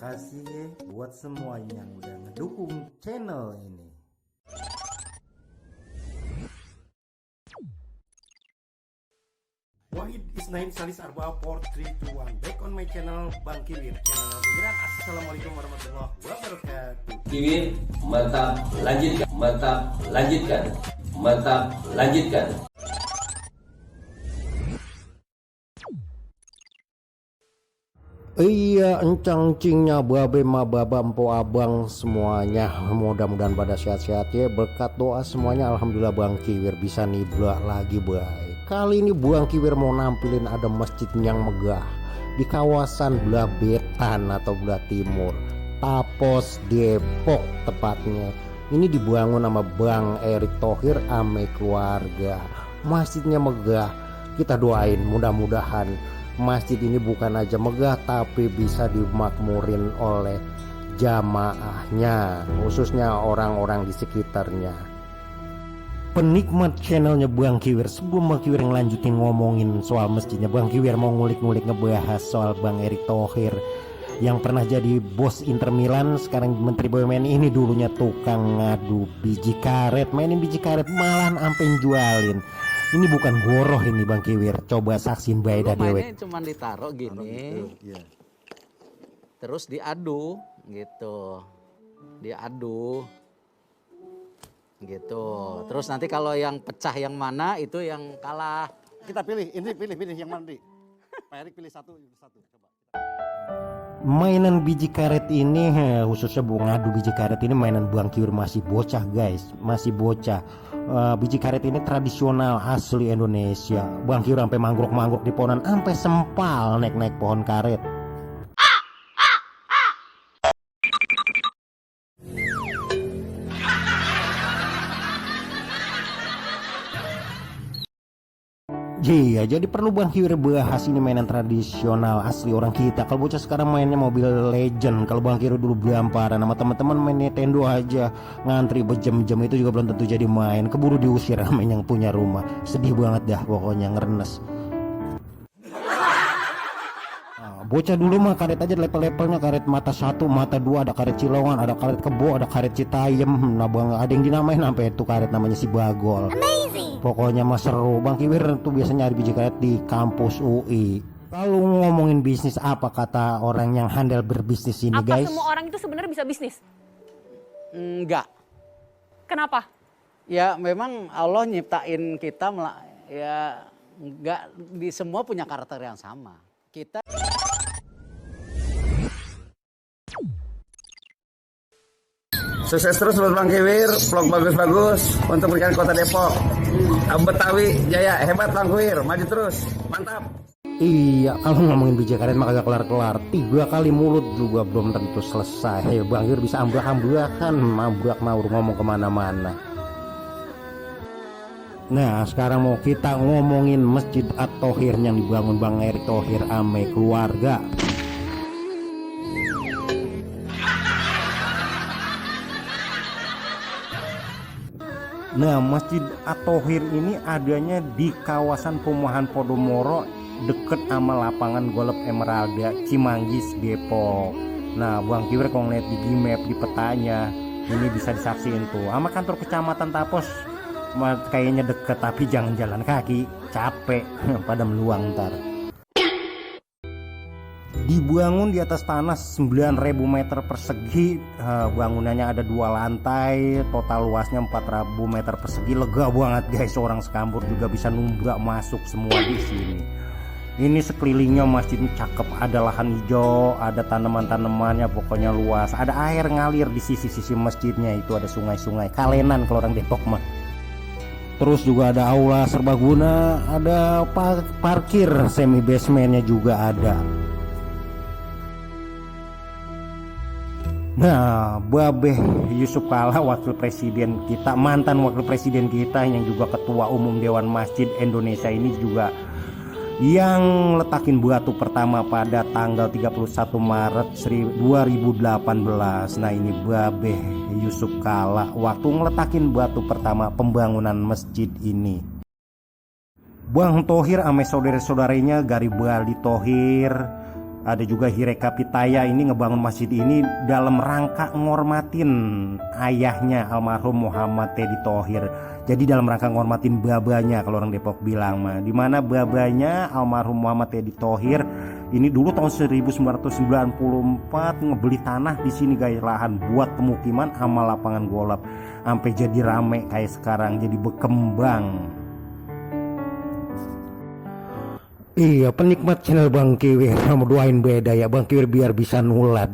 kasih ya buat semuanya yang udah ngedukung channel ini. Wahid Isnain Salis Arba 4321 back on my channel Bang Kiwir, channel Gerak. Assalamualaikum warahmatullahi wabarakatuh. Kiwir, mantap, lanjutkan, mantap, lanjutkan, mantap, lanjutkan. Iya, encang cingnya babe ma baba empo abang semuanya, mudah-mudahan pada sehat-sehat ya. Berkat doa semuanya alhamdulillah Bang Kiwir bisa nibla lagi baik. Kali ini Bang Kiwir mau nampilin ada masjid yang megah di kawasan Belah Betan atau Belah Timur, Tapos, Depok tepatnya. Ini dibangun sama Bang Erick Thohir ame keluarga. Masjidnya megah, kita doain mudah-mudahan masjid ini bukan aja megah tapi bisa dimakmurin oleh jamaahnya, khususnya orang-orang di sekitarnya. Penikmat channelnya Bang Kiwir, sebelum Bang Kiwir ngelanjutin ngomongin soal masjidnya, Bang Kiwir mau ngulik-ngulik ngebahas soal Bang Erick Thohir yang pernah jadi bos Inter Milan, sekarang Menteri BUMN. Ini dulunya tukang ngadu biji karet, mainin biji karet malahan ampe jualin. Ini bukan goroh ini Bang Kiwir, coba saksin bae dah dewe. Cuman ditaruh gini, terus diadu gitu, diadu gitu. Terus nanti kalau yang pecah yang mana itu yang kalah. Kita pilih, ini pilih yang mana nih? Pak Erick pilih satu coba. Mainan biji karet ini, khususnya ngadu biji karet ini mainan Bang Kiwir masih bocah guys, masih bocah. Biji karet ini tradisional asli Indonesia. Bang Kiwir sampai mangruk-mangruk di pohonan, sampai sempal naik-naik pohon karet. Iya, jadi perlu Bang Kiwir bahas ini mainan tradisional asli orang kita. Kalau bocah sekarang mainnya Mobile Legend, kalau Bang Kiwir dulu Blamparan sama teman-teman main Nintendo aja, ngantri berjam-jam itu juga belum tentu jadi main. Keburu diusir sama yang punya rumah. Sedih banget dah pokoknya, ngerenes. Bocah dulu mah karet aja level-levelnya, karet mata 1, mata 2, ada karet Cilongan, ada karet Kebo, ada karet Citayam. Nah Bang, ada yang dinamain sampai itu karet namanya si Bagol. Amazing. Pokoknya mah seru. Bang Kiwir tuh biasanya nyari biji karet di kampus UI. Kalau ngomongin bisnis, apa kata orang yang handal berbisnis ini guys? Apa semua orang itu sebenarnya bisa bisnis? Enggak. Kenapa? Ya memang Allah nyiptain kita ya enggak di semua punya karakter yang sama. Kita Sukses terus buat Bang Kiwir, vlog bagus-bagus untuk berikan kota Depok. Betawi Jaya, hebat Bang Kiwir, maju terus, mantap. Iya, kalau ngomongin biji karet mah kagak kelar-kelar. 3 kali mulut juga belum tentu selesai. Bang Kiwir bisa ambrak-ambrakan, mabrak maur ngomong kemana-mana. Nah, sekarang mau kita ngomongin Masjid At-Thohir yang dibangun Bang Erick Thohir ame keluarga. Nah, Masjid At-Thohir ini adanya di kawasan Perumahan Podomoro, deket sama lapangan golf Emeralda Cimanggis Depok. Nah, Bang Kiwir kalau ngeliat di Gmap di petanya, ini bisa disaksiin tuh sama kantor kecamatan Tapos. Kayaknya deket tapi jangan jalan kaki, capek pada meluang ntar. Dibangun di atas tanah 9.000 meter persegi, bangunannya ada 2 lantai, total luasnya 4.000 meter persegi. Lega banget guys, orang sekampur juga bisa numbrak masuk semua di sini. Ini sekelilingnya masjidnya cakep, ada lahan hijau, ada tanaman-tanamannya, pokoknya luas. Ada air ngalir di sisi-sisi masjidnya, itu ada sungai-sungai, Kalenan kalau orang Depok mah. Terus juga ada aula serbaguna, ada parkir semi basementnya juga ada. Nah, Babeh Yusuf Kalla, wakil presiden kita, mantan wakil presiden kita yang juga ketua umum Dewan Masjid Indonesia ini juga yang letakin batu pertama pada tanggal 31 Maret 2018. Nah, ini Babeh Yusuf Kalla waktu ngeletakin batu pertama pembangunan masjid ini. Bang Thohir ame saudara-saudaranya Garibaldi Thohir, Ada juga Hireka Pitaya ini ngebangun masjid ini dalam rangka ngormatin ayahnya almarhum Muhammad Teddy Thohir. Jadi dalam rangka ngormatin babanya kalau orang Depok bilang mah. Dimana babanya almarhum Muhammad Teddy Thohir ini dulu tahun 1994 ngebeli tanah di sini guys, lahan buat pemukiman sama lapangan golf. Sampai jadi rame kayak sekarang, jadi berkembang. Iya, penikmat channel Bang Kiwir, kamu doain beda ya Bang Kiwir biar bisa nulad.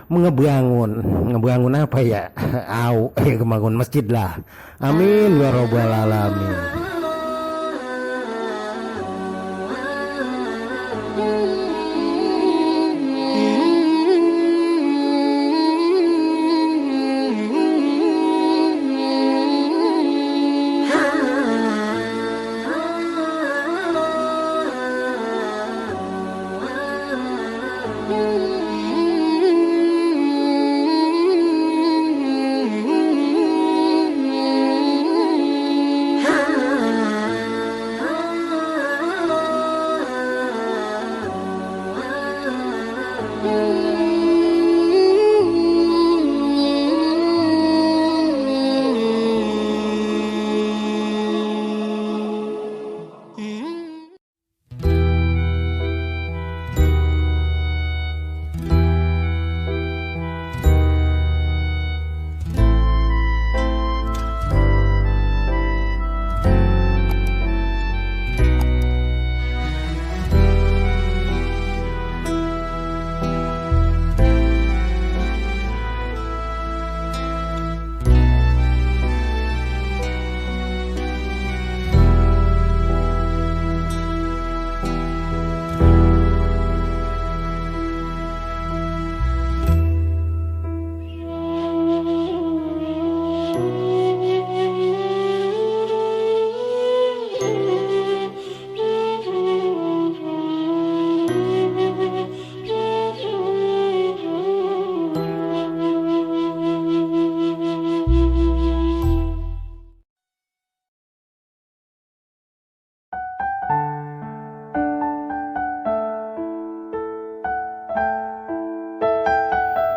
Ngebangun apa ya? Ngebangun masjid lah. Amin ya robbal alamin.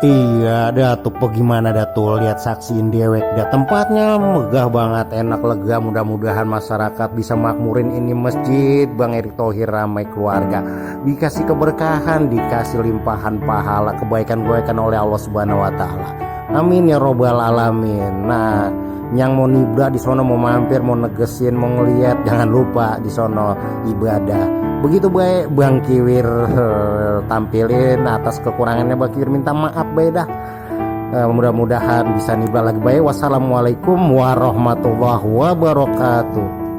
Iya, Datuk bagaimana Datuk, lihat saksiin dewek dah, tempatnya megah banget, enak, lega. Mudah-mudahan masyarakat bisa makmurin ini masjid Bang Erick Thohir, ramai keluarga, dikasih keberkahan, dikasih limpahan pahala, kebaikan-kebaikan oleh Allah Subhanahu wa taala. Amin ya robbal alamin. Nah, yang mau nibra di sono, mau mampir, mau negesin, mau ngeliat, jangan lupa di sono ibadah. Begitu baik Bang Kiwir tampilin, atas kekurangannya Bang Kiwir minta maaf beda. Mudah-mudahan bisa nibra lagi baik. Wassalamualaikum warahmatullahi wabarakatuh.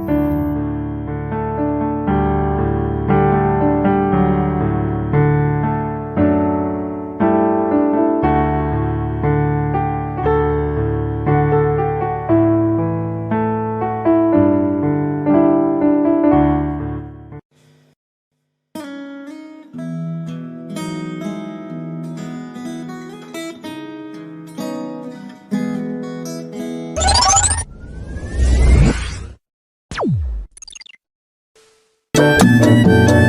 Thank you.